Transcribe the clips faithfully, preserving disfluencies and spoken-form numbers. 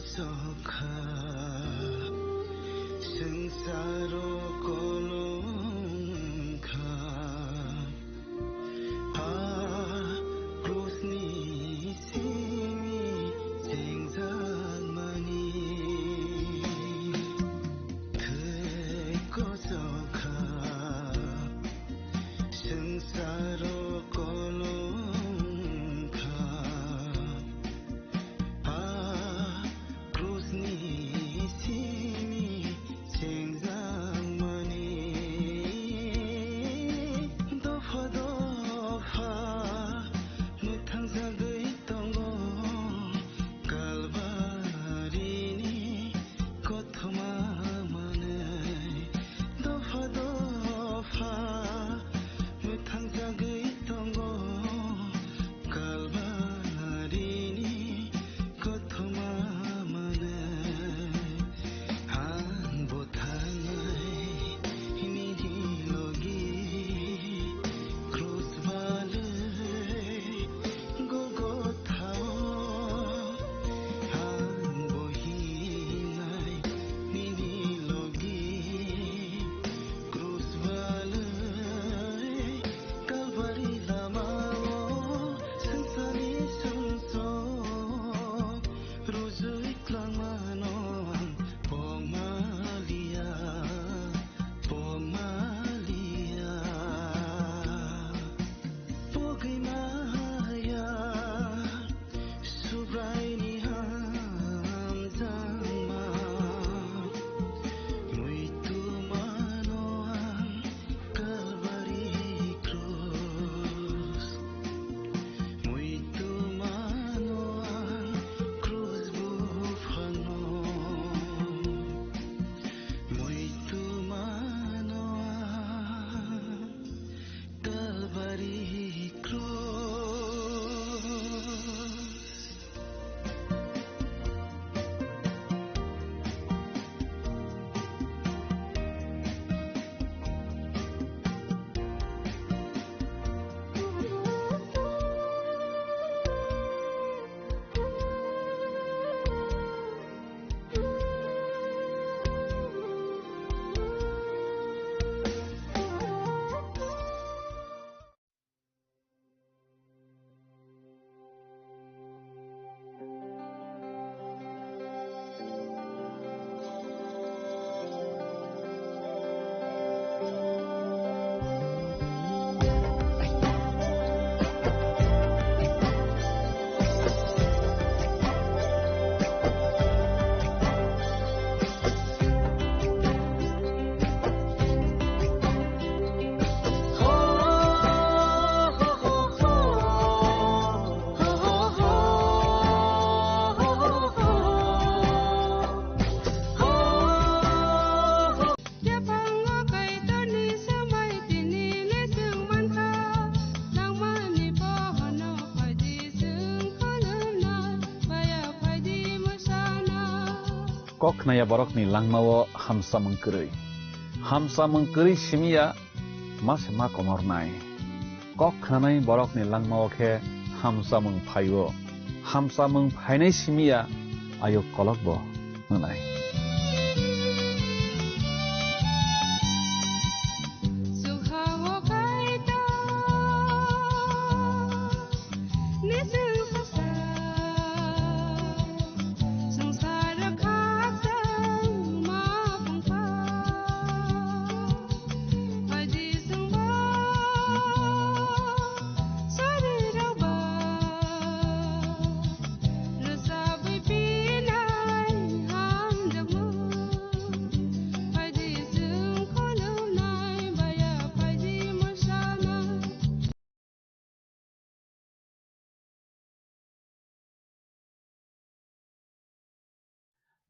Sokha, swngcharo kolom kha, a krusni simi chengjakmani thwi kosok kha, swngcharo kolom kha. A krusni simi chengjakmani dopha dopha mwthangjagwi tongo Kalvarini kothoma manwi. Dopha dopha mwthangjagwi tongo Kalvarini kothoma manwi. Ang bo thangnai nini logi krus balwi Golgothao ang bo hingnai nini logi krus balwi Kalvari lamao swngcharni sumsok rujui tlangmano ang pokmaliya, pokmaliya. Pogwi maya Subraini hamjakma, muitu mano ang Kalvari krus, muitu mano ang krus buphangno, muitu mano ang Kalvari krus. Yaphango Kaitorni swmai tini le chwng mankha, nangmani bohono phaidi chwng khulumnai, baya phaidi mwsana. Kok khnaya borokni langmao hamsamung kwrwi. Hamsamung kwrwi simiya ma se ma komornai. Kok khnanai borokni langmao khe hamsamung phaio. Hamsamung phainai simiya ayuk kolokbo hwnai.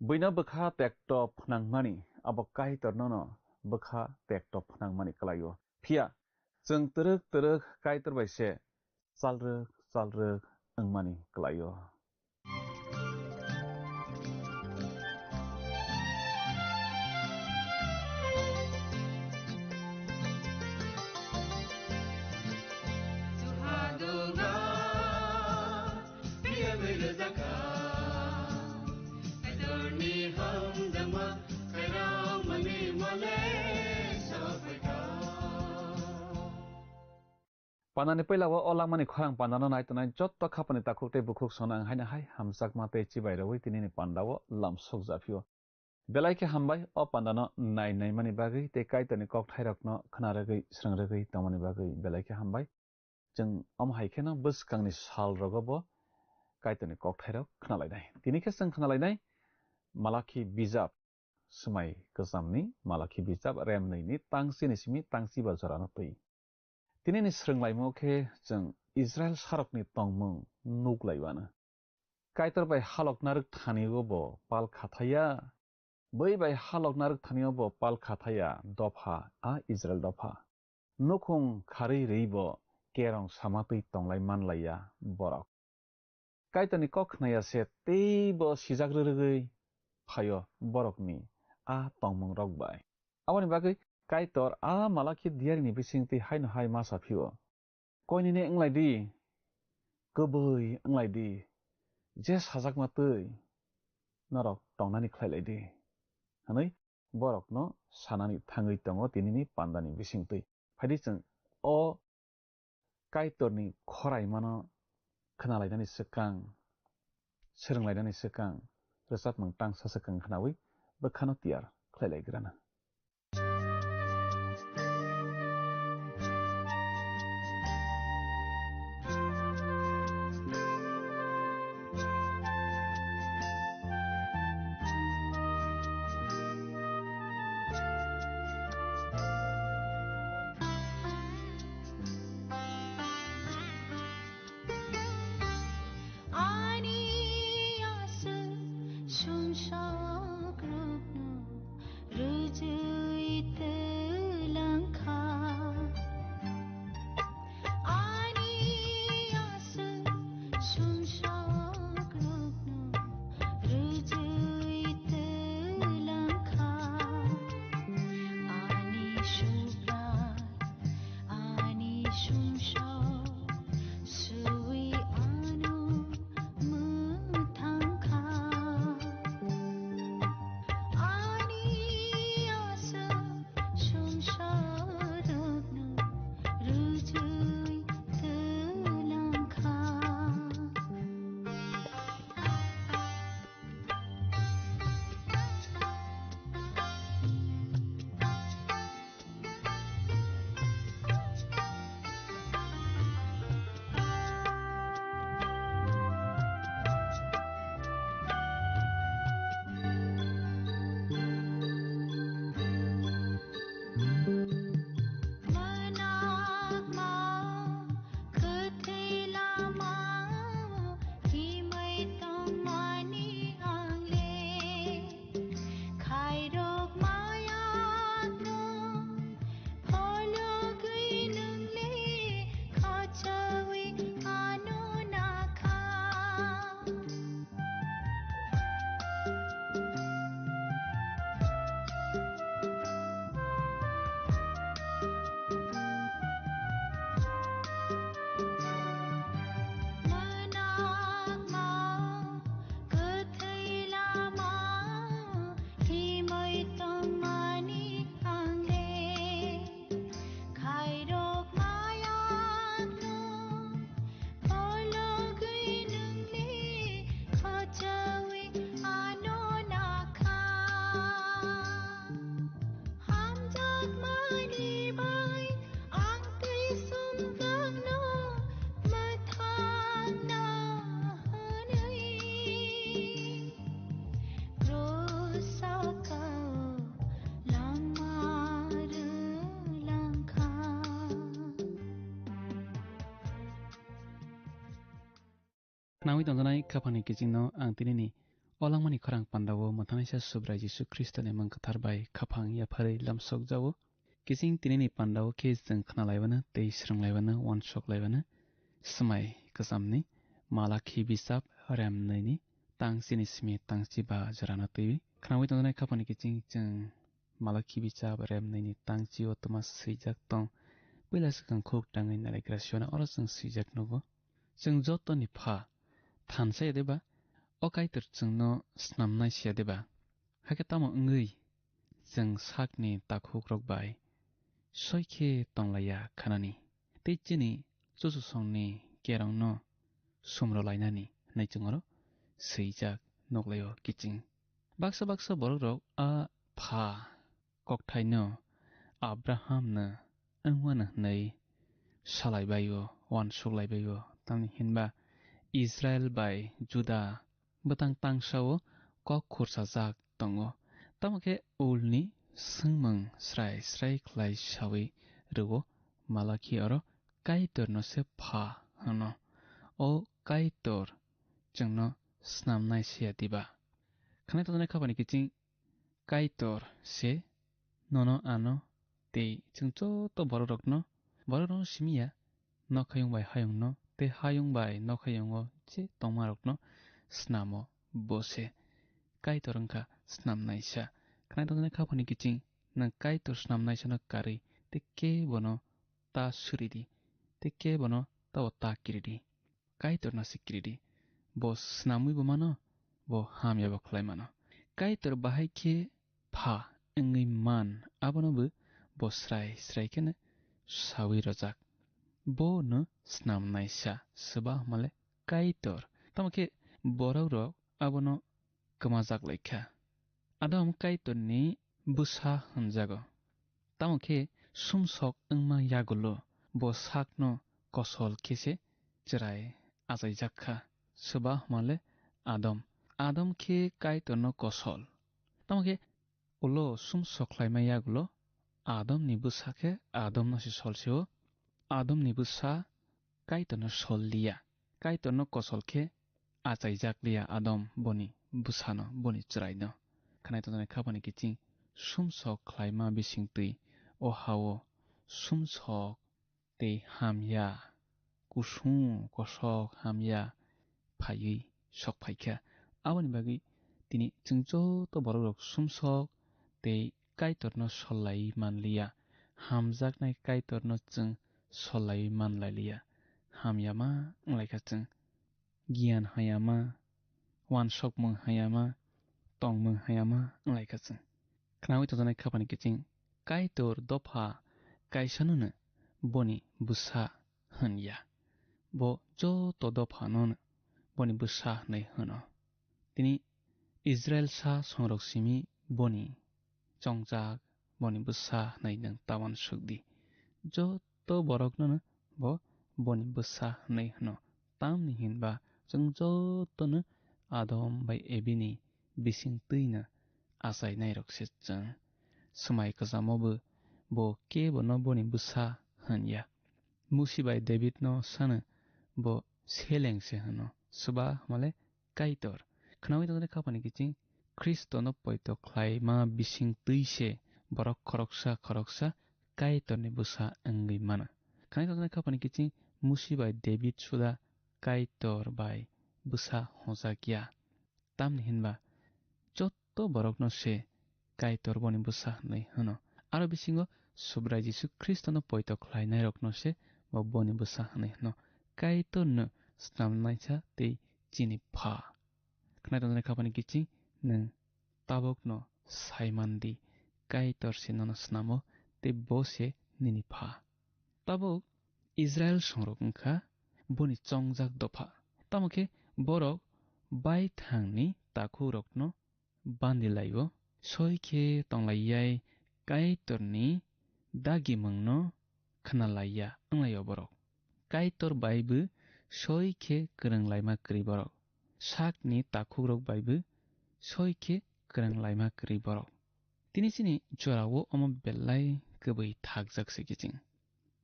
Buino bwkha tekto phnangmani, abo Kaitor nono bwkha tekto phnangmani kwlaio. Phiya chwng twrwk twrwk Kaitor bai se chalrwk chalrwk wngmani kwlaio. Pandani puila o, o langmani khorang pandano nai tongnai jotto khapani takhuk tei bukhuk sono ang haino hai hamjakma tei chibai rwui tinini pandao lamsok japhio. Belai khe hambai o pandano nai naimani bagwi tei Kaitorni kokthairokno khna rwgwi, srwng rwgwi tongmani bagwi belai khe hambai. Chwng omo hai kheno bwskangni salrogo bo Kaitorni kokthairok khna lainai. Tini khe chwng khna lainai Malakhi bijap, swmai kwchamni Malakhi bijap remnwini tangchini simi tangchiba jorano twi. Tinini srwnglaimo khe chwng Israil sarokni tongmung nuk laiwano. Kaitor bai halok narwk thanio bo pal khathaya, bwi bai halok narwk thanio bo pal khathaya dopha, a Israil dopha. Nukhung kharwi rwi bo kerong sama twi tonglai manlaiya borok. Kaitorni kok khnaya se teibo sijak rwrwgwi phaio borokni a tongmung rok bai. Aboni bagwi Kaitor a Malakhi diarini bising twi haino hai ma sa phio. Koinene wnglai di, kwbwi wnglai di, je sajakma twi norok tongnani khlai lai di, hwnwi borokno sanani thangwi tongo tinini pandani bising twi. Phaidi chwng o Kaitorni khoraimano khna lainani swkang, swrwng lainani swkang, rwchapmung tangsa swkang khnaui bwkhano tiyar khlai lai grana. Ani aswk sumsok rokno rwjui twlangkha. Ani aswk sumsok rokno rwjui twlangkha. Ani subrai, ani sumsok sui ano mwthangkha. Ani aswk sumsok rokno rwjui twlangkha. Khairok mayakno phologwi nwngle khochaui ano nakha. Mwnakma kwthwi lama himwi tongmani ang le khairok mayakno phologwi nwngle khochaui ano nakha. Hamjakmani bai ang twi sumjakno mwthangna hwnwi. Rosakao langma rwlangkha. Khnaui tongjaknai khaphangni kichingno ang tinini o langmani khorang pandao mwthangnaisa Subrai Jisu Khristoni mung kwthar bai khaphang yapharwi lamsokjao. Kiching tinini pandao khe chwng khnalaibano tei swrwnglaibano, uansoklaibano swmai kwchamni Malakhi bisap remnwini tang chini simi tang chiba jorano twiwi. Khnaui tongjaknai khaphangni kiching chwng Malakhi bisap remnwini tang chio twma swijak tong. Puila swkang khuk tangwi nailaikra siwana oro chwng swijak nugo. Chwng jotoni pha thansa ya deba? O Kaitor chwngno snamnai siya deba? Hakhe tamo wngwi chwng sakni takhukrok bai soi khe tonglaiya khanani? Tei chini chuchusongni kerongno sumrolainani hwnwi chwng oro swijak nuklaio kiching. Baksa baksa borokrok a pha kokthaino Abrahamno wngmano hwnwi salaibaio, uansukhlaibaio, tamni hinba Israel bai Juda bwtang tangsao kok khursajak tongo. Tamo khe ulni swngmung srai srai khlai saui rwo, Malakhi oro Kaitorno se pha hwno. O Kaitor chwngno snamnai se ya diba? Khwnai tongjaknai khapani kiching Kaitor se nono ano tei chwng joto borokrokno, borokrokno simi ya, nokhayung bai hayungno tei hayung bai nokhayungo je tongmarokno snamo bo se. Kaitor wngkha snamnaisa. Khwnai tongjaknai khapani kiching nwng Kaitor snamnaisano karwi tei kebono ta suri di, tei kebono tabo ta kiri di. Kaitorno se kiri di. Bo snamwi bo mano, bo hamya bo khlai mano. Kaitor bahai khe pha wngwi man, abono bo, bo srai srai kheno saui rwjak. Bono snamnaisa swba hwnmale Kaitor. Tamo khe borokrok abono kwmajak lai kha. Adam Kaitorni bwsa hwnjago. Tamo khe sumsok wngma yagulo bo sakno kosol khe se chwrai achaijak kha. Swba hwnmale Adam. Adam khe Kaitorno kosol. Tamo khe ulo sumsok khlaima yagulo Adamni bwsa khe Adamno se sol se-o. Adamni bwsa Kaitorno sol liya. Kaitorno kosol khe achaijak liya Adam boni bwsano, boni chwraino. Khwnai tongjaknai khapani kiching sumsok khlaima bising twi o hao sumsok tei hamya, kusung kosok hamya phaiwi sok phaikha. Aboni bagwi tini chwng joto borokrok sumsok tei Kaitorno sol laiwi man liya. Hamjaknai Kaitorno chwng sol laiwi man lai liya. Hamya ma wng lai kha chwng. Giyan haya ma, uansukmung haya ma, tongmung haya ma wng lai kha chwng. Khnaui tongjaknai khapani kiching Kaitor dopha kaisanono boni bwsa hwn ya. Bo joto dophanono boni bwsa hwnwi hwno. Tini Israilsa songrok simi boni chongjak, boni bwsa hwnwi nwng ta uansuk di. Joto boroknono bo boni bwsa hwnwi hwno. Tamni hinba chwng jotono Adam bai Ebini bising twino achainairok se chwng. Swmai kwchamo bo, bo kebono boni bwsa hwn ya. Musi bai Davidno sano bo seleng se hwno, swba hwnmale Kaitor. Khnaui tongjaknai khapani kiching Khristono poito khlaima bising twi se borok khoroksa khoroksa Kaitorni bwsa wngwi mano. Khnaui tongjaknai khapani kiching Musi bai David suda Kaitor bai bwsa hojak ya. Tamni hinba joto borokno se Kaitor boni bwsa hwnwi hwno. Aro bisingo Subrai Jisu Khristono poito khlainairokno se bo boni bwsa hwnwi hwno. Kaitorno snamnaisa tei chini pha. Khwnai tongjaknai khapani kiching nwng tabukno sai man di, Kaitor se nono snamo tei bo se nini pha. Tabuk Israil songrok wngkha boni chongjak dopha. Tamo khe borok baithangni takhukrokno bandi lai-o, soi khe tonglaiyai Kaitorni dagimungno khna laiya wng lai-o borok. Kaitor bai bo soi khe kwrwng laima kwrwi borok. Sakni takhukrok bai bo soi khe kwrwng laima kwrwi borok. Tini chini jorao omo belai kwbwi thakjak se kiching.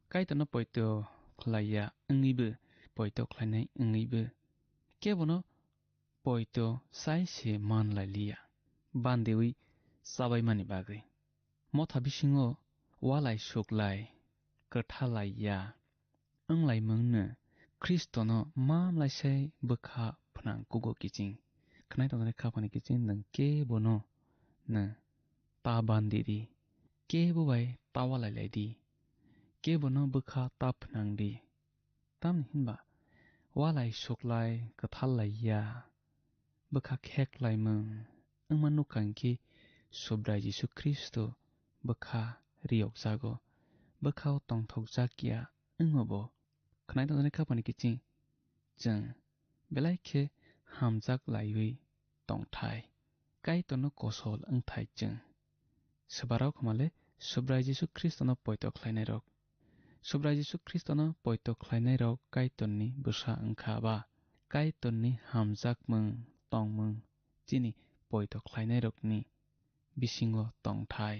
Kaitorno poito khlaiya wngwibo, poito khlainai wngwibo, kebono poito sai se man lai liya, bandeui chabaimani bagwi. Motha bisingo walai suklai, kwthalaiya wnglaimungno Khristono mamlaisai bwkha phnang kugo kiching. Khwnai tongjaknai khaphani kiching nwng kebono nwng ta bandi di, kebo bai ta walai lai di, kebono bwkha ta phnang di. Tamni hinba walai suklai kwthal lai ya, bwkha kheklaimung wngma nukha hinkhe Subrai Jisu Khristo bwkha riyokjago, bwkhao tongthokjak ya wngmabo. Khwnai tongjaknai khapani kiching chwng belai khe hamjak laiwi tongthai, Kaitorno kosol wngthai chwng. Swbarok hwnmale Subrai Jisu Khristono poito khlainairok. Subrai Jisu Khristono poito khlainairok Kaitorni bwsa wngkha ba Kaitorni hamjakmung tongmung chini poito khlainairokni bisingo tongthai.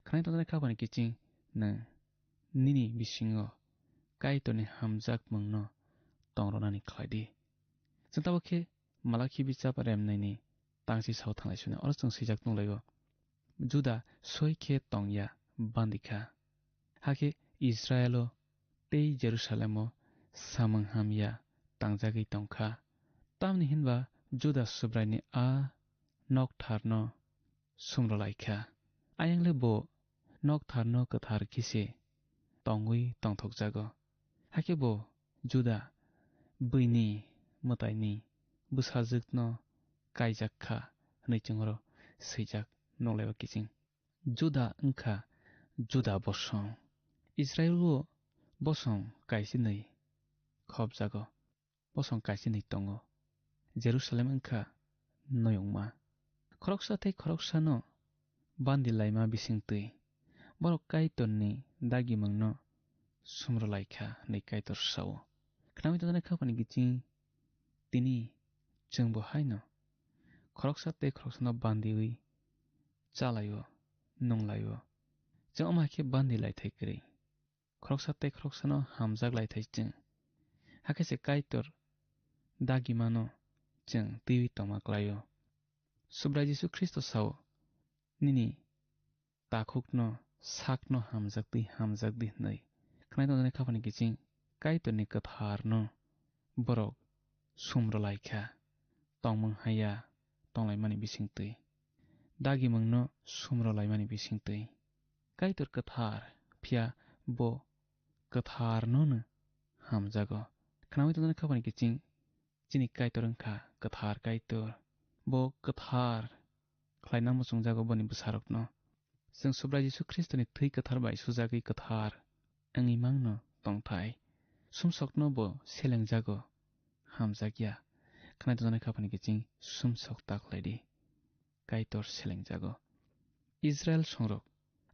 Khwnai tongjaknai khapani kiching nwng nini bisingo Kaitorni hamjakmungno tongronani khlai di. Chwng tabuk khe Malakhi bichap remnaini tangchi sao thanglai sune. Oro chwng swijak tonglaio, Juda soi khe tongya bandi kha, hakhe Israilo tei Jerusalemo samung hamya tangjagwi tongkha. Tamni hinba Juda Subraini a noktharno sumrwlai kha. Ayang le bo noktharno kwthar khe se tongwi tongthokjago. Hakhe bo Juda buini mwtaini bwsajwkno kaijak kha hwnwi chwng oro swijak nukhlaiba kiching. Juda wngkha Juda bosong. Israilo bosong kaisinwi khopjago. Bosong kaisinwi tongo. Jerusalem wngkha noyungma. Khoroksa tei khoroksano bandi laima bisingtwi borok Kaitorni dagimungno sumrwlai kha hwnwi Kaitor sao. Khnaui tongjaknai khapani kiching tini chwngbo haino khoroksa tei khoroksano bandiwi chalaio, nunglaio. Chwng omo hai khe bandi laithai kwrwi. Khoroksa tei khoroksano hamjak laithai chwng. Hakhe se Kaitor dagimano chwng twiwi tongma klaio. Subrai Jisu Khristo sao, "Nini takhukno, sakno hamjak di, hamjak di," hwnwi. Khwnai tongjaknai khapani kiching Kaitorni kwtharno borok sumrwlai kha, tongmung haya tonglaimani bisingtwi, dagimungno sumrwlaimani bisingtwi. Kaitor kwthar, phiya bo kwtharnono hamjago. Khnaui tongjaknai khapani kiching chini Kaitor wngkha kwthar Kaitor. Bo kwthar khlaina muchungjago boni bwsarokno. Chwng Subrai Jisu Khristoni thwi kwthar bai sujagwi kwthar wngwi mangno tongthai. Sumsokno bo selengjago, hamjakya. Khwnai tongjaknai khapani kiching sumsok ta khlai di. Kaitor selengjago. Israel songrok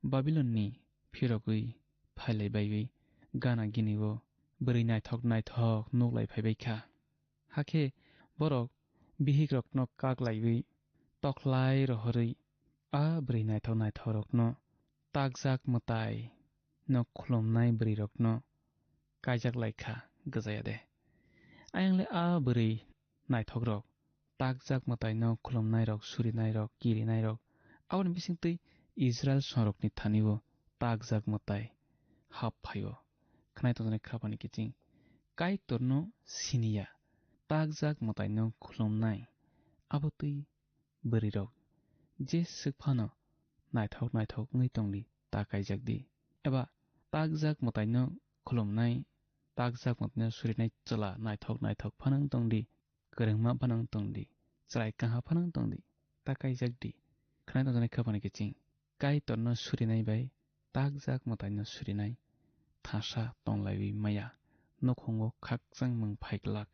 Babilonni phirogwi phailai baiwi gana gini-o bwrwi naithok naithok nuklai phaibai kha. Hakhe borok bihikrokno kak laiwi tokhlai rohorwi a bwrwi naithok naithokrokno takjak mwtai no khulumnai bwrwirokno kaijak lai kha gwjaya de. Ayang le a bwrwi naithokrok, takjak mwtaino khulumnairok, surinairok, kirinairok, aboni bisingtwi Israel songrokni thani-o takjak mwtai hap phaio. Khwnai tongjaknai khapani kiching Kaitorno siniya, takjak mwtaino khulumnai, abo twi bwrwirok je swk phano naithok naithok wngwi tongdi, ta kaijak di. Eba takjak mwtaino khulumnai, takjak mwtaino surinai chwla naithok naithok phano wng tongdi, kwrwngma phano wng tongdi, chwrai kaha phano wng tongdi, ta kaijak di. Khwnai tongjaknai khapani kiching Kaitorno surinai bai takjak mwtaino surinai thasa tonglaiwi maya nukhungo khakchangmung phai glak.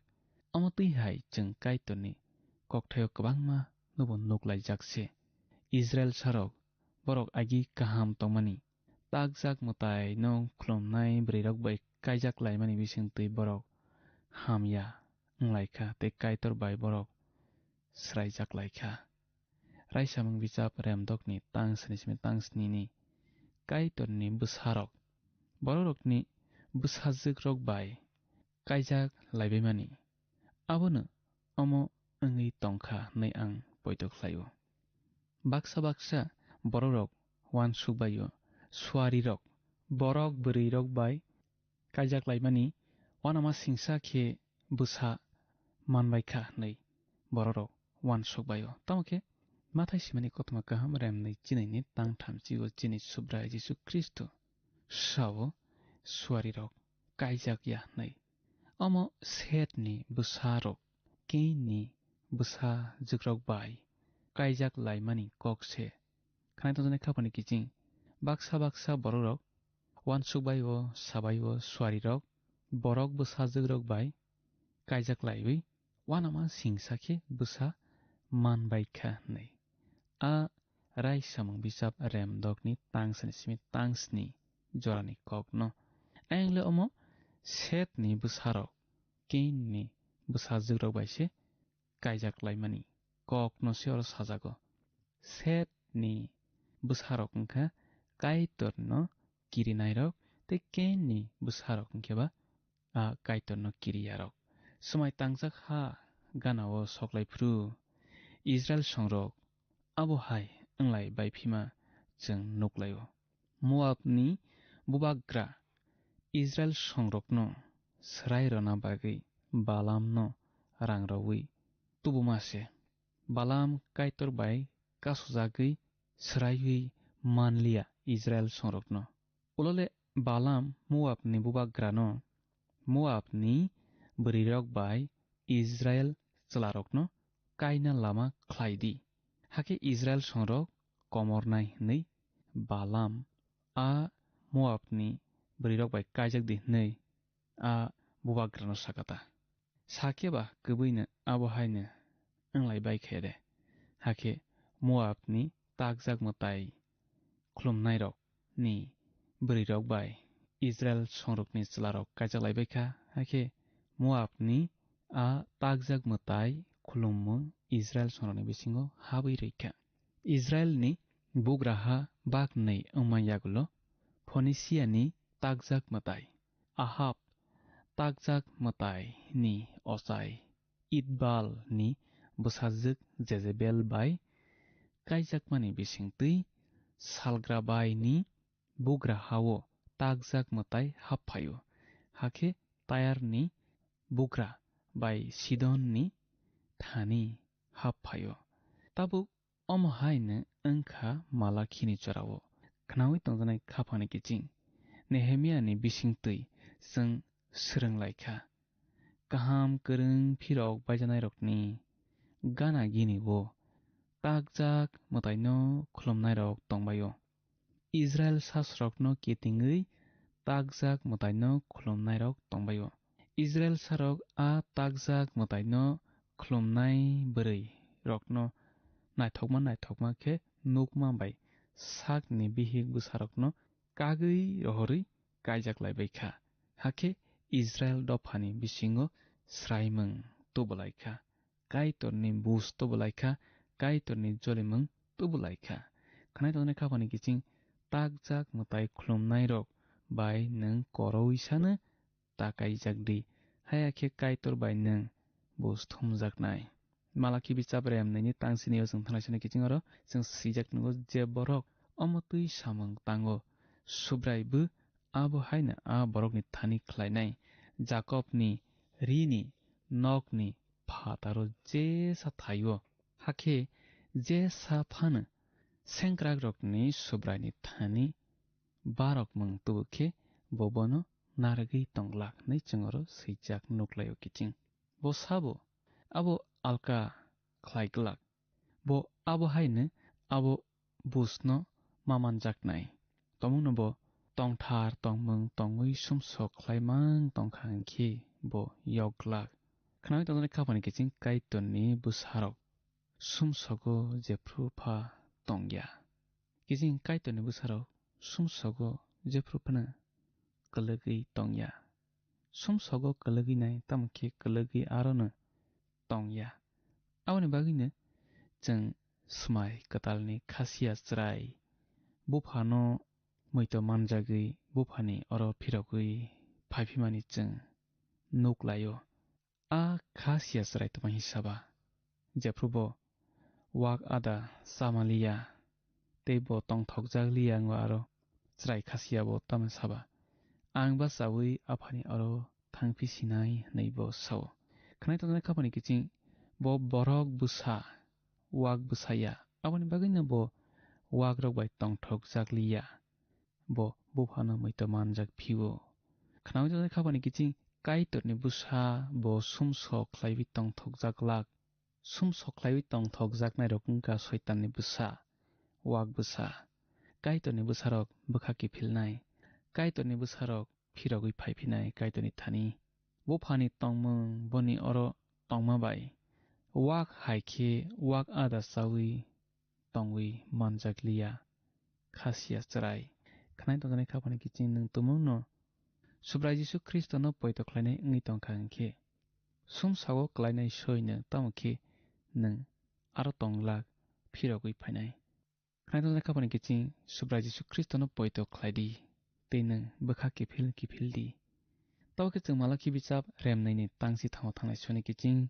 Omo twi hai chwng Kaitorni kokthaio kwbangma nobo nuklaijak se. Israel sarok borok agi kaham tongmani, takjak mwtaino khulumnai bwrwirok bai kaijak laimani bisingtwi borok hamya wng lai kha tei Kaitor bai borok swraijak lai kha. Raisamung bichap remdokni tang sni simi tang snini Kaitorni bwsarok, bororokni bwsajwkrok bai kaijak laibaimani, abono omo wngwi tongkha hwnwi ang poito khlaio. Baksa baksa bororok uansuk baio, suarirok, borok bwrwirok bai kaijak laimani uanama singsa khe bwsa manbai kha hwnwi bororok uansuk baio. Tamo khe Mathai simani kothoma kaham remnwi chinini tang thamchi-o chini Subrai Jisu Khristo sao, suarirok kaijak ya hwnwi. Omo Setni bwsarok, Kainni bwsajwkrok bai kaijak laimani kok se. Khwnai tongjaknai khapani kiching baksa baksa bororok uansuk bai-o, sabai-o, suarirok borok bwsajwkrok bai kaijak laiwi uanama singsa khe bwsa man bai kha hwnwi. A rai samung bijap rem dokni tang sani simi tang sni jorani kokno. Ayang le omo Setni bwsarok Kainni bwsajwkrok bai se kaijak laimani kokno se oro sajago. Setni bwsarok wngkha Kaitorno kirinairok tei Kainni bwsarok wngkhe ba a Kaitorno kiriyarok. Swmai tangjak ha ganao soklai phuru Israil songrok abo hai wnglai bai phima chwng nuklaio. Moabni bubagra Israil songrokno swrai rwna bagwi Balamno rang rwui tubuma se. Balam Kaitor bai kasujagwi swraiwi manliya Israil songrokno. Ulole Balam Moabni bubagrano, Moabni bwrwirok bai Israil chwlarokno kaina lama khlai di. Hakhe Israil songrok komornai hwnwi Balam a Moabni bwrwirok bai kaijak di hwnwi a bubagrano sakha ta. Sakhe ba kwbwino abo haino wnglai bai khe de. Hakhe Moabni takjak mwtai khulumnairokni bwrwirok bai Israil songrokni chwlarok kaijak lai bai kha. Hakhe Moabni a takjak mwtai khulumung Israil songrokni bisingo habwi rwi kha. Israilni bugraha baknwi wngma yagulo Phoeniciani takjak mwtai Ahab, takjak mwtaini ochai Idbalni bwsajwk Jezebel bai kaijakmani bisingtwi salgrabaini bugra hao takjak mwtai hap phaio, hakhe Tayarni bugra bai Sidonni thani hap phaio. Tabuk omo haino wngkha Malakhini jorao khnaui tongjaknai khaphangni kiching Nehemiani bisingtwi chwng swrwng lai kha. Kaham kwrwng phirok baijanairokni gana gini bo takjak mwtaino khulumnairok tongbaio. Israil sasrokno kitingwi takjak mwtaino khulumnairok tongbaio. Israil sarok a takjak mwtaino khulumnai bwrwi rokno naithokma naithokma khe nukma bai sakni bihik bwsarokno kagwi rohorwi kaijak lai bai kha. Hakhe Israil dophani bisingo swraimung tubulai kha. Kaitorni bus tubulai kha, Kaitorni jolimung tubulai kha. Khwnai tongni khaphani kiching takjak mwtai khulumnairok bai nwng koroui sano ta kaijak di, haya khe Kaitor bai nwng bus thumjaknai. Malakhi bichap rem nini tang sini o chwng thanai sani kiching oro chwng swijak nungo je borok omo twi samung tango, Subrai bo abo haino a borokni thani khlainai. Jakobni rini nokni phataro jesa thaio, hakhe jesa phano sengkrakrokni Subraini thani barokmung tubu khe bo bono narwgwi tonglak hwnwi chwng oro swijak nuklaio kiching. Bo sabo abo alka khlai glak. Bo abo haino abo busno ma manjaknai. Tongmungno bo tongthar tongmung tongwi sumsok khlaimang tongkha hwnkhe bo yok glak. Khnaui tongjaknai khaphani kiching Kaitorni bwsarok sumsogo jephru pha tongya. Kiching Kaitorni bwsarok sumsogo jephru phano kwlwgwi tongya. Sumsogo kwlwgwi nai, tamo khe kwlwgwi arono tongya. Aboni bagwino chwng swmai kwtalni khasiya chwrai buphano muito manjagwi buphani oro phirogwi phaiphimani chwng nuk laio. A khasiya chwrai tongma hisaba, jephru bo wak ada chama liya, tei bo tongthokjak liya wngo aro chwrai khasiya bo tamo saba, "Ang bachaui aphani aro thangphi sinai," hwnwi bo sao. Khwnai tongjaknai khaphani kiching bo borok bwsa, wak bwsa ya, aboni bagwino bo wakrok bai tongthokjak liya. Bo buphano muito manjak phio. Khnaui tongjaknai khaphani kiching Kaitorni bwsa bo sumsok khlaiwi tongthokjak lak. Sumsok khlaiwi tongthokjaknairok wngkha Soitanni bwsa, wak bwsa. Kaitorni bwsarok bwkha kiphilnai. Kaitorni bwsarok phirogwi phaiphinai Kaitorni thani. Buphani tongmung boni oro tongma bai wak hai khe wak ada chaui tongwi manjak liya. Khasiya chwrai. Khwnai tongjaknai khaphani kiching nwng tumungno Subrai Jisu Khristono poito khlainai wngwi tongkha hwnkhe, sumsao klainai soino tamo khe nwng aro tong glak phirogwi phainai. Khwnai tongjaknai khaphani kiching Subrai Jisu Khristono poito khlai di, tei nwng bwkha kiphil kiphil di. Tabo khe chwng Malakhi bichap remnaini tangsi thango thangnai soni kiching.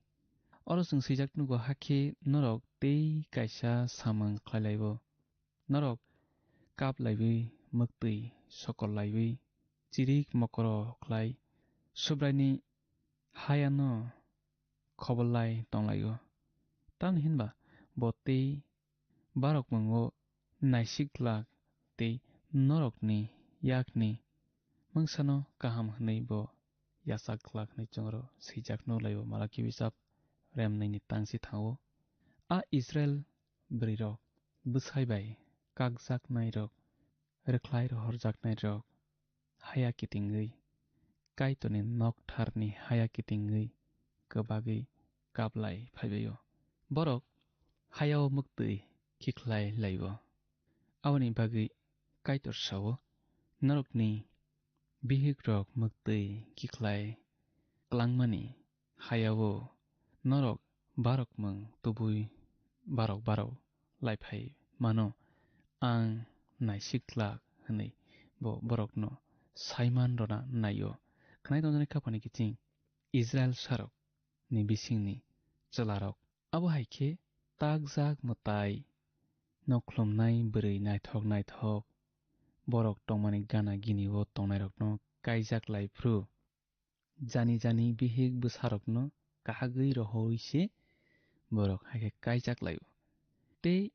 Oro chwng swijak nugo, hakhe norok tei kaisa samung khlai laibo. Norok kap laiwi, mwktwi sokol laiwi, chirik mokoro khlai Subraini hayano khobor lai tong laio. Tamni hinba bo tei barok mungo naisik glak tei norokni yakni mungsano kaham hwnwi bo yachak glak hwnwi chwngno swijak nuk laio Malakhi bichap remnaini tangsi thango. A Israil bwrwirok bwsai bai kakjaknairok, rwkhlai rohorjaknairok haya kitingwi, Kaitorni noktharni haya kitingwi kwbagwi kaplai phaibaio. Borok hayao mwktwi khikhlai laio. Aboni bagwi Kaitor sao, norokni bihikrok mwktwi khikhlai klangmani hayao norok barokmung tubui barok barok laiphai mano, ang naisik glak hwnwi bo borokno saiman rwna naio. Khwnai tongjaknai khaphani kiching Israil sarok ni bisingni chwlarok. Abo hai khe takjak mwtai no khlumnai bwrwi naithok naithok borok tongmani gana gini-o tongnairokno kaijak lai phru. Jani jani bihik bwsarokno kahagwi rohorwi se borok hai khe kaijak lai-o. Tei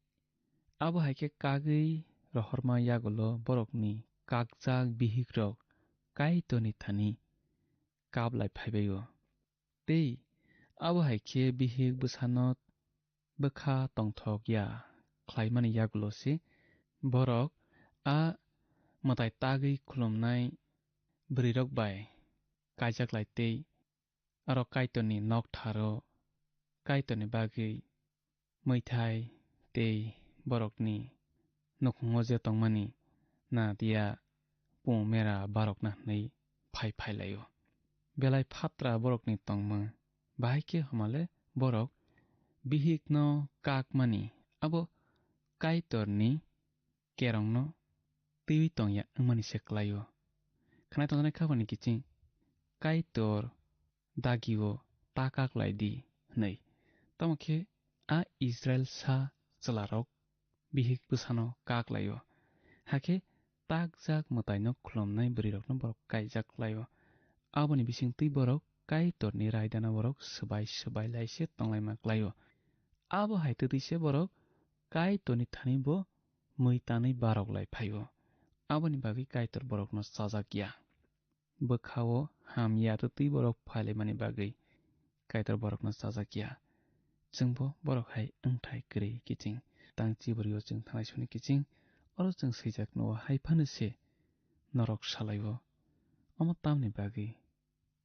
abo hai khe kagwi rohorma yagulo borokni kakjak bihikrok Kaitorni thani kap lai phaibai-o. Tei abo hai khe bihik bwsano bwkha tongthok ya khlaimani yagulo se borok a mwtai tagwi khulumnai bwrwirok bai kaijak lai tei aro Kaitorni noktharo Kaitorni bagwi mwithai tei borokni nukhungo je tongmani na dia pung mera barokna hwnwi phai phai lai-o. Belai phatra borokni tongmung bahai khe homale borok bihikno kakmani abo Kaitorni kerongno twiwi tongya wngmani se klai-o. Khwnai tongjaknai khaphani kiching Kaitor dagi-o ta kak lai di hwnwi. Tamo khe a Israil sa chwlarok bihik bwsano kak lai-o. Hakhe takjak mwtaino khulumnai bwrwirokno borok kaijak lai-o. Aboni bisingtwi borok Kaitorni raidano borok swbai swbai lai se tonglaima klai-o. Abo hai twtwi se borok Kaitorni thani bo mui tanwi barok lai phai-o. Aboni bagwi Kaitor borokno chajak ya. Bwkha-o ham ya twtwi borok phailaimani bagwi Kaitor borokno chajak ya. Chwngbo borok hai wngthai kwrwi kiching tang chibrwi-o chwng thanglai soni kiching, oro chwng swijak nugo hai phano se norok salai-o. Omo tamni bagwi?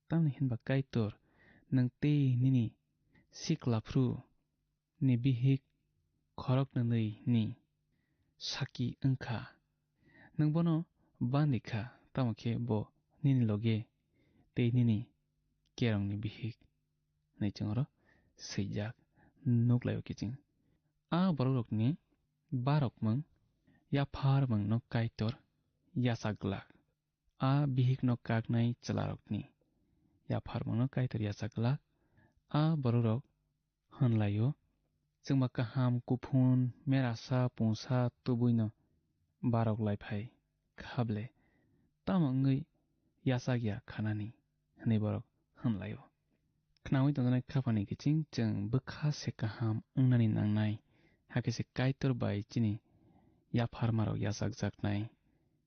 Tamni hinba Kaitor nwng tei nini sikla phru ni bihik khorok nwnwi ni saki wngkha. Nwng bono bandi kha, tamo khe bo nini loge tei nini kerongni bihik hwnwi chwng oro swijak nuk lai-o kiching. A borokrokni barokmung yapharmungno Kaitor yachak glak. A bihikno kaknai chwlarokni yapharmungno Kaitor yachak glak. A borokrok hwn lai-o, chwngba kaham, kuphun, merasa, pungsa tubuino barok lai phai kha ble, tamo wngwi yachak ya khanani? Hwnwi borok hwn lai-o. Khnaui tongjaknai khaphani kiching chwng bwkha se kaham wngnani nangnai, hakhe se Kaitor bai chini yapharmarok yachakjaknai,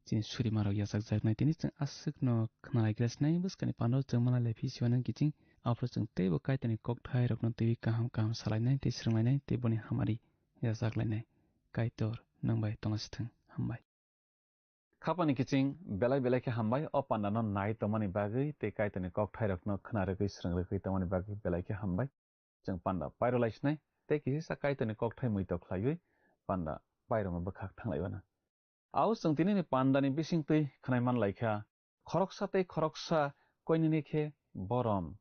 chini surimarok yachakjaknai, tini chwng aswkno khnalaigra sinai bwskani pano chwng manlai lai phi siwanani kiching, aphuru chwng teibo Kaitorni kokthairokno twiwi kaham kaham salainai tei swrwnglainai tei boni hamari yachaklainai. Kaitor nwng bai tonglasithwng. Hambai. Khapani kiching belai belai khe hambai o panda no nai tongmani bagwi tei Kaitorni kokthairokno khna rwgwi swrwng rwgwi tongmani bagwi belai khe hambai. Chwng panda pairwlai sinai tei kisa Kaitorni kokthai muitok khlaiwi panda pairwngma bwkhak thanglai uanw. Ao chwng tinini pandani bisingtwi khwnai man lai kha, khoroksa tei khoroksa koinini khe borom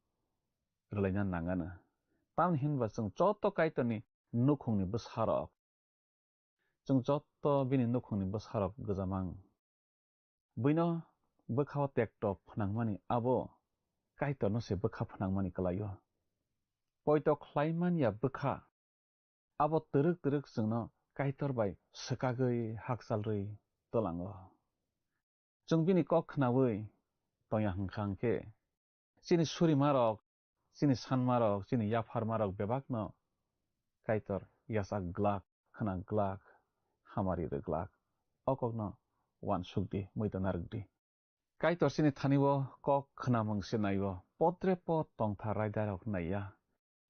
rwlaina nanganw. Tamni hinba chwng joto Kaitorni nukhungni bwsarok. Chwng joto bini nukhungni bwsarok gwjamang. Buino bwkhao tekto phnangmani abo Kaitorno se bwkha phnangmani kwlaio. Poito khlai man ya bwkha, abo twrwk twrwk chwngno Kaitor bai swkagwi hakchalrwi twlango. Chwng bini kok khnaui tongya hwnkha hwnkhe, chini surimarok, chini sanmarok, chini yapharmarok bebakno Kaitor yachak glak, khna glak, hamari rw glak. O kokno uansuk di, muitu narwk di. Kaitor chini thani o kok khnamung se nai-o, potre po tongthar raidarok nai ya.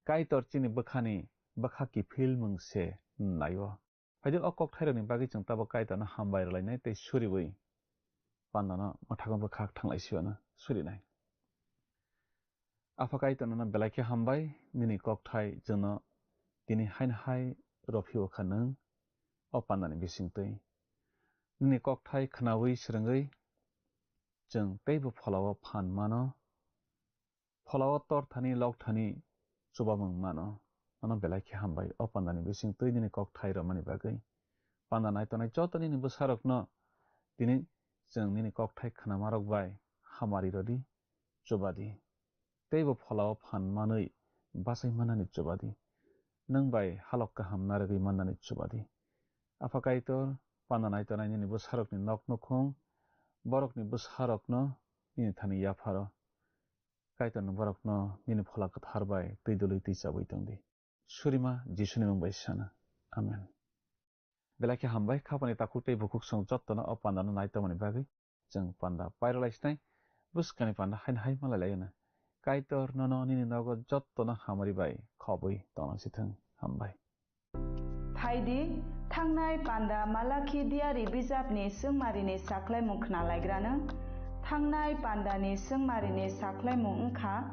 Kaitor chini bwkhani bwkha kiphilmung se nai-o. Phaidi o kokthairokni bagwi chwng tabuk Kaitorno hambai rwlainai tei suriui pandano mwthangwi bwkhak thanglai siyano surinai. Apha Kaitor nono belai khe hambai, nini kokthai chwngno tini haino hai rophio kha nwng o pandani bisingtwi. Nini kokthai khnaui swrwngwi chwng teibo pholao phan mano, pholao torthani lokthani chubamung mano. Nono belai khe hambai o pandani bisingtwi nini kokthai romani bagwi. Panda naitonai joto nini bwsarokno tini chwng nini kokthai khnamarok bai hamari rwdi, chubadi. Teibo pholao phan manwi bachai mannani chubadi. Nwng bai halok kaham narwgwi mannani chubadi. Apha Kaitor, panda naitonai nini bwsarokni nok nukhung, borokni bwsarokno nini thani yapharo. Kaitorno borokno nini phola kwthar bai twi dului twi chabwi tongdi. Surima Jisuni mung bai sana. Amen. Belai khe hambai, khapani takhuk tei bukhuk song jottono o pandano nai tongmani bagwi. Chwng panda pairwlai sinai, bwskangni panda haino hai malai laino. Kaitor nono nini nogo jottono hamari bai khobwi tongna sithwng. Hambai. Phaidi, thangnai panda Malakhi diari bijapni swngmarini saklaimung khnalaigrano. Thangnai pandani swngmarini saklaimung wngkha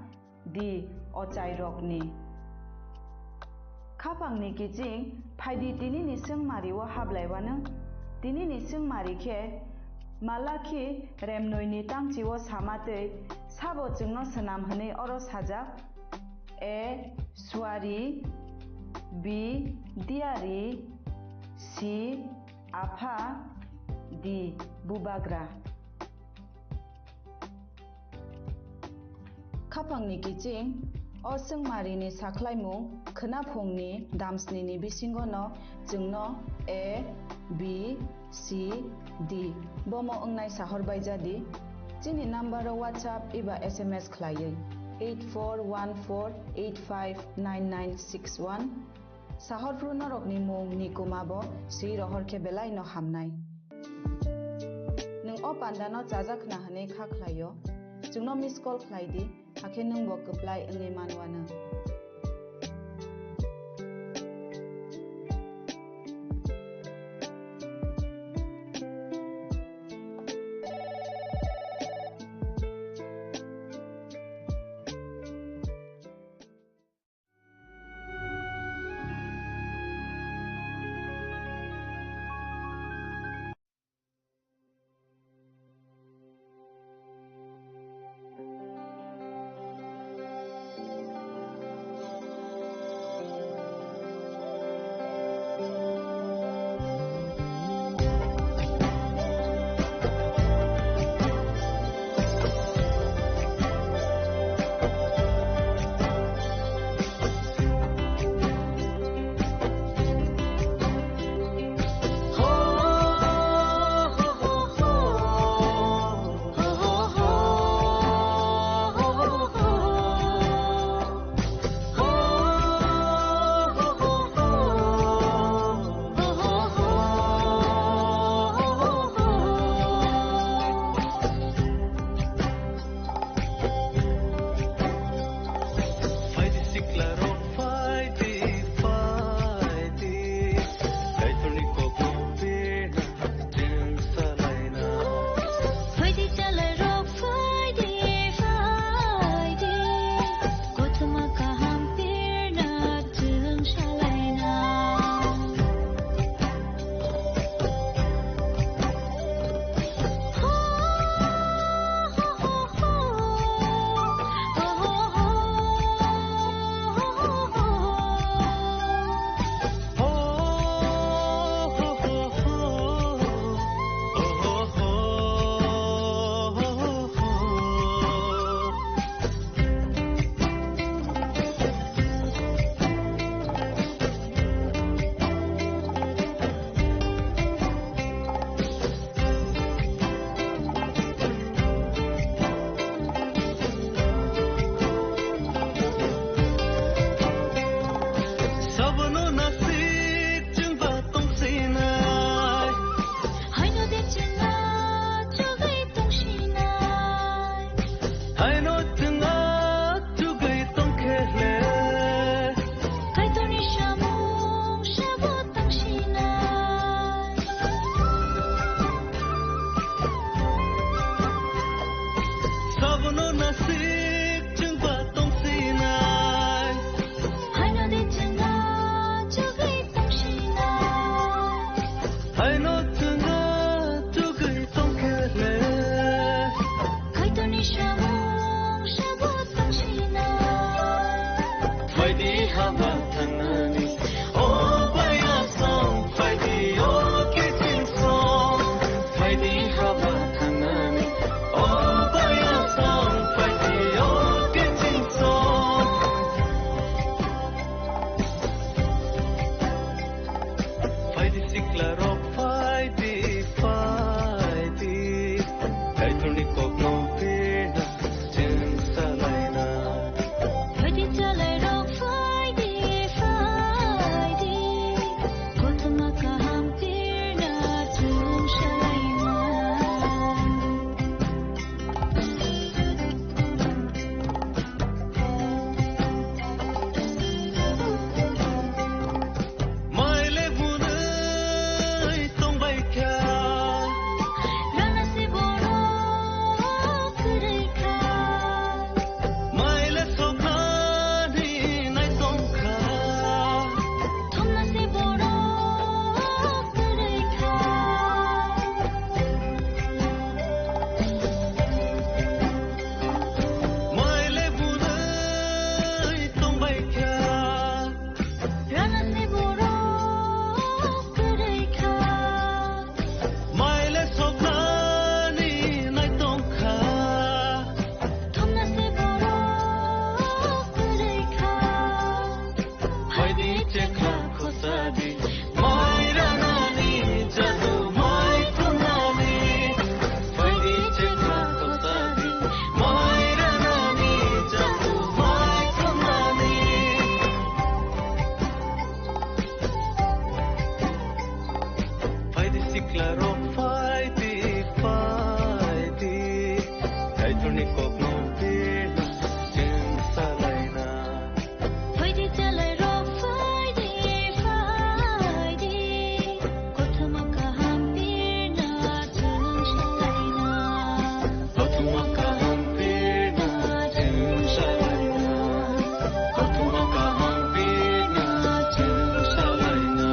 di ochairokni. Khapangni kiching phaidi tinini swngmari o hablaiwano. Tinini swngmari khe Malakhi remnoini tangchi o sama tei sabo chwngno swnam hwnwi oro sajak. A, suari. B, diari. C, apha. D, bubagra. Khapangni kiching, o swngmarini saklaimung khwnaphungni damsnini bisingono chwngno A, B, C, D bomo wngnai sahor bai jadi. Chini number o WhatsApp eba S M S khlaiwi eight four one four eight five nine nine six one. Sahorphru norokni mung ni kuma bo swi rohor khe belai no hamnai. Nwng o panda no chajak khna hwnwi kha khlai o, chwngno miss call khlai di, hakhe nwng bo kwplai wngwi man uanw. Thangnani, o baya song, phaidi, o kiching song, phaidi haba thangnani, o baya song, phaidi, o kiching song. Phaidi sikla rok, phaidi, phaidi, Kaitorni kokno pina. Chwng salaina. Phaidi chalairok, phaidi, phaidi. Kothoma kaham pirna chwng salaina. Maile bunai tongbaikha. Rana se borok kwrwi kha. Maile soknani nai tongkha. Thumna se borok kwrwi kha. Maile bunai tongbaikha. Rana se borok kwrwi kha. Maile soknani nai tongkha. Thumna se borok kwrwi kha. Phaidi chekha khosadi. Mai ranani jadu mai thumnani. Phaidi chekha khosadi. Mai ranani jadu mai thumnani. Phaidi sikla rok, phaidi, phaidi. Kaitorni kokno pina chwng salaina. Phaidi chalairok, phaidi, phaidi. Kothoma kaham pirna chwng salaina. Kothoma kaham pirna chwng salaina. Kothoma kaham pirna chwng salaina.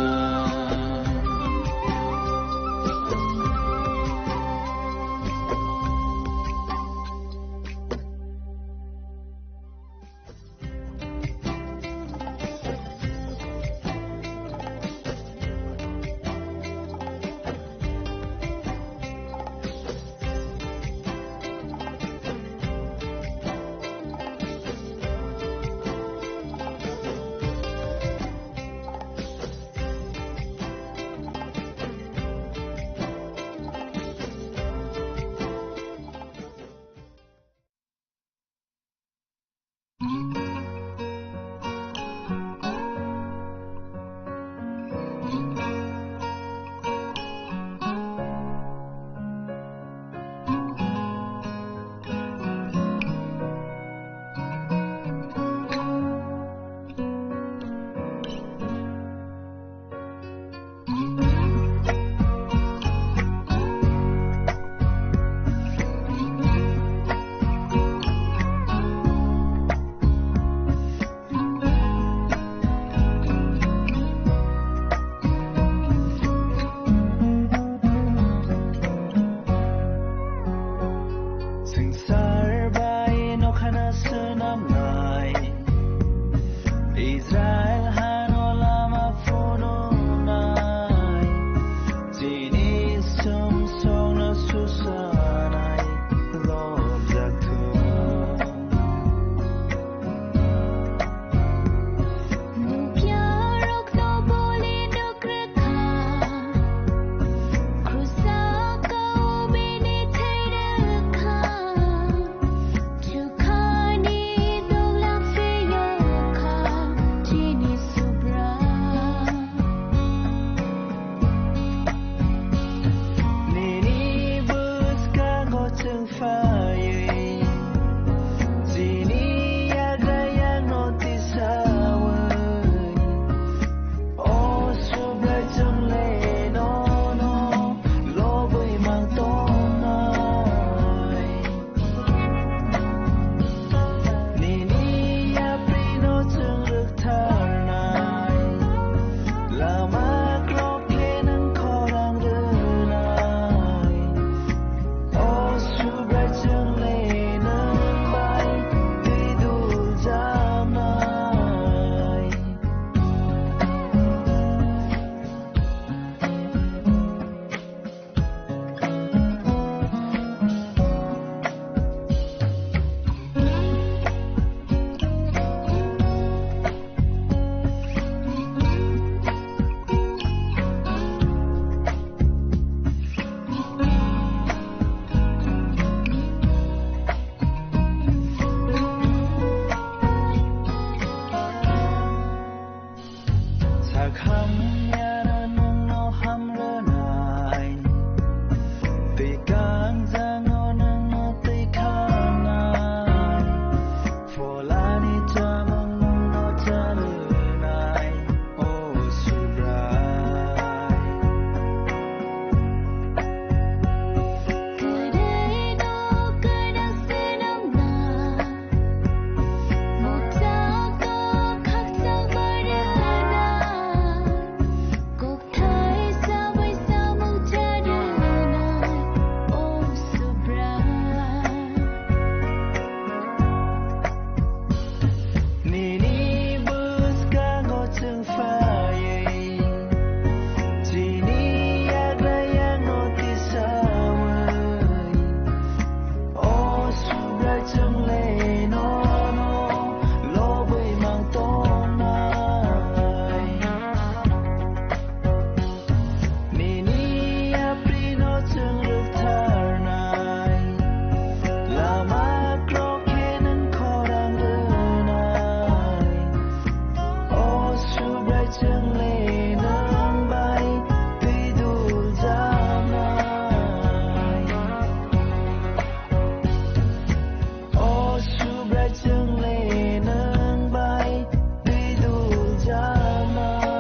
Kham yarano nwngno hamrwnai, tei kanjano nwngno twi khanai. Pholani chamung nwngno chalwnai, o Subrai. Kwrwino kwrwng swnamna, muktano khakchang barwna, kokthai sabai samung charwna, o Subrai. Nini bwskango chwng phaiwi, chini yagra yangno tisawi, o Subrai chwngle nono lobwi mang tongnai. Nini yaprino chwng rwktharnai, lama krok khe nwng khorang rwnai. O Subrai chwngle nwng bai twi dul janai. O Subrai chwngle nwng bai twi dul janai.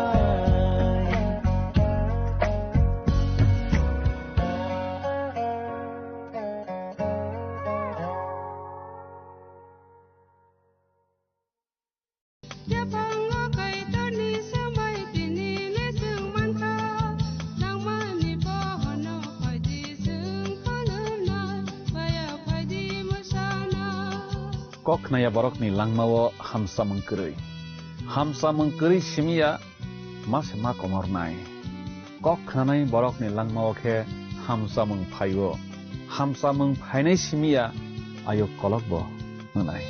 Yaphango Kaitorni swmai tini le chwng mankha, nangmani bohono phaidi chwng kholwnai, baya phaidi mwsana. Kok khnaya borokni langmao hamsamung kwrwi. Hamsamung kwrwi simiya ma se ma komornai. Kok khnanai borokni langmao khe hamsamung phaio. Hamsamung phainai simiya ayuk kolokbo hwnai.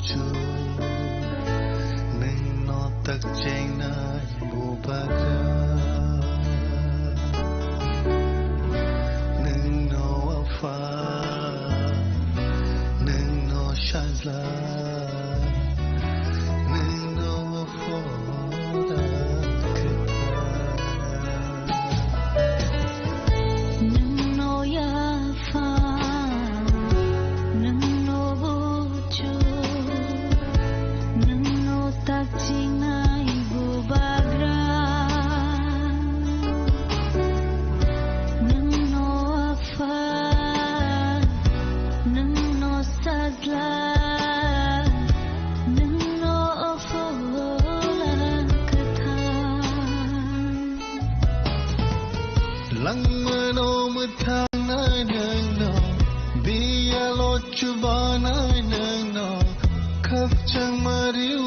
Buchu, nwng no tak chengnai bubagra. Nwng no apha, nwng no sajla, nwng no phola kwthar. Nwng no yapha, nwng no buchu, nwng no tak chingnai bubagra. Nwng no apha, nwng no sajla, nwng no phola kwthar. Langmano mwthangnai nwng no, biyalo chubanai nwng no, khakchangma riu